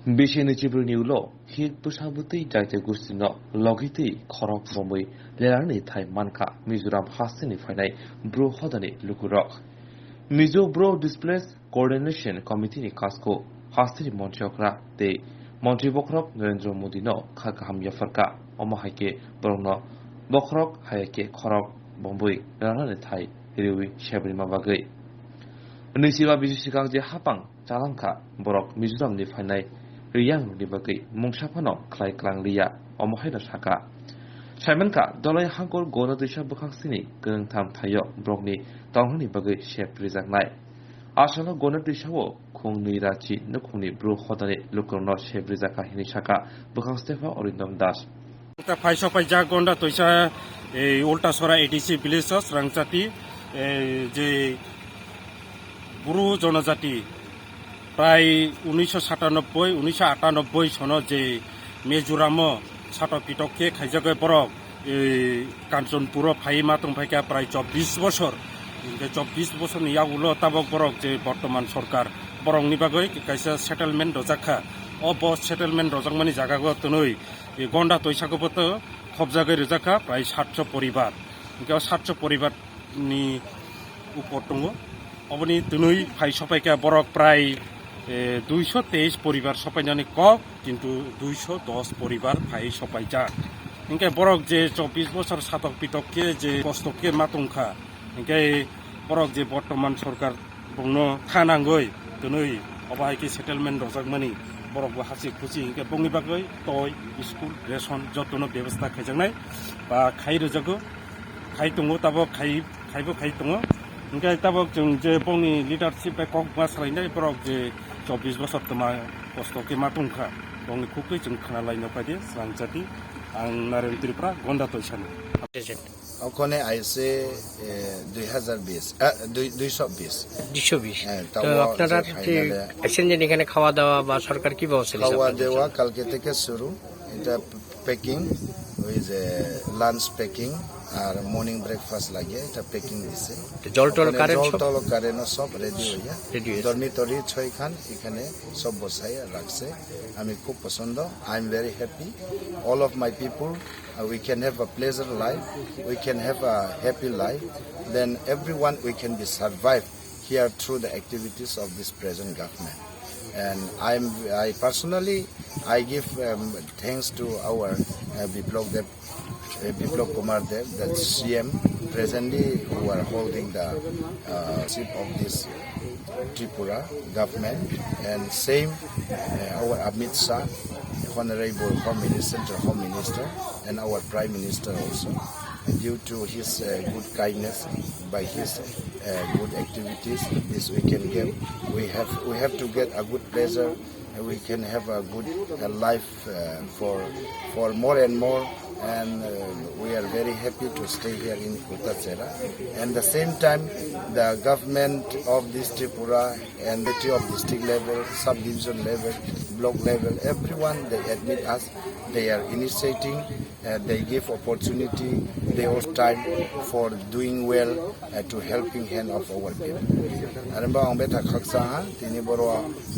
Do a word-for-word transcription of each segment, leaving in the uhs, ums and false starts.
Bisi ni chibruni ulo hik bwsa bwtwi jaiti gustino logi twi khorok romwi lerani thai mankha Mizoram hasteni phainai bru hodani lukurok. Mizo Bro Displaced Coordination Committee ni kasko hasteni montri okra tei montri bokhorok Narendra Modi no kha kaham yapharkha, omo hai khe borokno bokhorok hai khe khorok bomwi lerani thai riwi sebrima bagwi. Nisiba bisi swkang je hapang chalangkha borok Mizoramni phainai riyangrokni bagwi mungsa phano khlai klang liya, omo haino sakha. Saimankha, Dolai Hangkor Gona Twisa bwkhak sini kwrwngtham thaio borokni tongnani bagwi sep rijaknai. Asalo Gona Twisao khung nwi rachi nukhungni bru hodani lukurokno sep rijakha hinwi sakha bwkhak stepha Arindam Das. Phai sopai jak Gonda Toisa, ei Ultasora A D C village o Srangchati, ei je Bru jonojati prai unisho satanobboi, unisho atanobboi sono je Mizoramo satok pitok khe khaijagwi borok, ei Kanchanpuro phai ma tong phaikha prai chobbish bosor. Hinkhe chobbish bosorni yagulo tabok borok je bortoman sorkar borokni bagwi kaisa settlement rwjakha. O bo settlement rwjakmani jagao twnwi, ei Gonda Toisao bo to khobjagwi rwjakha prai satso poribar. Hinkhe o satso poribar ni upor tongo. Oboni twnwi phai sopaikha borok prai, eh, duisho teis poribar sopainani kok, kintu duisho dos poribar phai sopaijak. Hinkhe borok je chobbish bosor satok pitok khe je kosto khe ma tongkha, hinkhe borok je bortoman sorkar bongno thanangwi twnwi obo hai khe settlement rwjakmani borok bo hachik khuchik hinkhe bongni bagwi toi, school, ration jotono bebostha khaijaknai ba khai rwjago, khai tongo tabok khai Khaibo khai tongo. Hinkhe tabok chwng je bongni leadership bai kok ma salainai borok je chobbish bosor toma kosto khe ma tongkha. Bongni khukui chwng khna lai nokha di Srangchati. Ang Naren Tripura, Gonda Toisani. Okhone aise, eh, dui hazar bis, ah, dui, duisho bis. দুইশো বিশ। হ্যাঁ, তো তাও আপনারা যে ঠিক ফাইনালে আসেন যে এখানে খাওয়া দাওয়া বা সরকার কি ব্যবস্থা নিয়েছে খাওয়া আপনাদের দাওয়া জন্য? কালকে থেকে শুরু। এটা প্যাকিং, ওই যে লাঞ্চ প্যাকিং আর মর্নিং ব্রেকফাস্ট লাগে, এটা প্যাকিং দিছে। তো জল টল, ওখানে কারেন্ট জল সব? টল, কারেন্ট সব রেডি হইয়া। রেডি হয়েছে। ডরমিটরি ছয়খান এখানে সব বসাইয়া রাখছে। আমি খুব পছন্দ। I am very happy. All of my people, uh, we can have a pleasant life. We can have a happy life. Then everyone, we can be survive here through the activities of this present government. And I'm, I personally, I give, um, thanks to our, uh, Biplab Deb, uh, Biplab Kumar Deb, the C M presently who are holding the, uh, seat of this Tripura government, and same, uh, our Amit Shah, Honorable Home Minister, Central Home Minister, and our Prime Minister also. Due to his, uh, good kindness, by his, uh, good activities, this we can get. We have, we have to get a good pleasure. We can have a good, uh, life, uh, for, for more and more. And, uh, we are very happy to stay here in Kutacherra. And the same time, the government of this Tripura and the of district level, subdivision level, block level, everyone, they admit us. They are initiating, uh, they give opportunity, they also time for doing well, uh, to helping hand of our people. Aremba ang betha khaksa ha, tini boro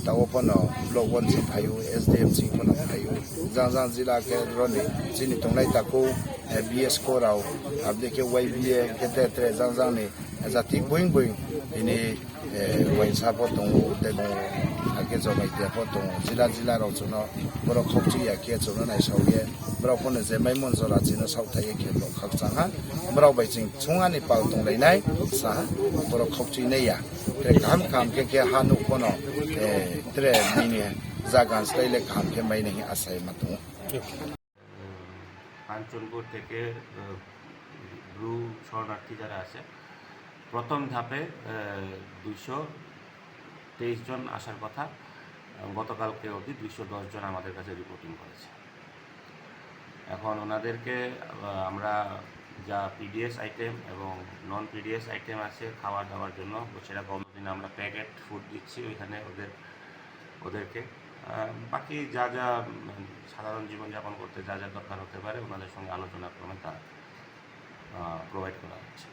tawo pono block one si phayu, S D M si pono phayu. Jang jang jila khe roni chini tongnai taku, uh, B S ko rao, abde khe Y B A, khe te te jang jang ni, uh, jati buing buing, tini eh, waisa pho tongo, tei tongo, hakhe jomai tia pho tongo, jila jila rok chwngno borok khokchwi ya khe chwngno naisao ye, borok phano je mai mon jora chwngno saothai ye khe borok khakchang ha, borok bai chwng chwng ani pal tong lainai sa ha, borok khokchwi nai ya, tre kaham kaham khe khe ha nuk phano, eh, tre bini jaga swlai le kaham khe mai nai asai ma tongo. Kanchanpur থেকে, আহ, ব্রু শরণার্থী যারা আছে, প্রথম ধাপে, আহ, দুইশো তেইশ জন আসার কথা, আহ, গতকালকে অবধি দুইশো দশ জন আমাদের কাছে রিপোর্টিং করেছে। এখন ওনাদেরকে, আহ, আমরা যা পিডিএস আইটেম এবং নন পিডিএস আইটেম আছে খাওয়া দাওয়ার জন্য, সেটা গভর্নমেন্ট আমরা প্যাকেট ফুড দিচ্ছি ওইখানে ওদের, ওদেরকে। আহ, বাকি যা যা, উম, সাধারণ জীবনযাপন করতে যা যা দরকার হতে পারে, ওনাদের সঙ্গে আলোচনা ক্রমে তা, আহ, প্রোভাইড করা হচ্ছে।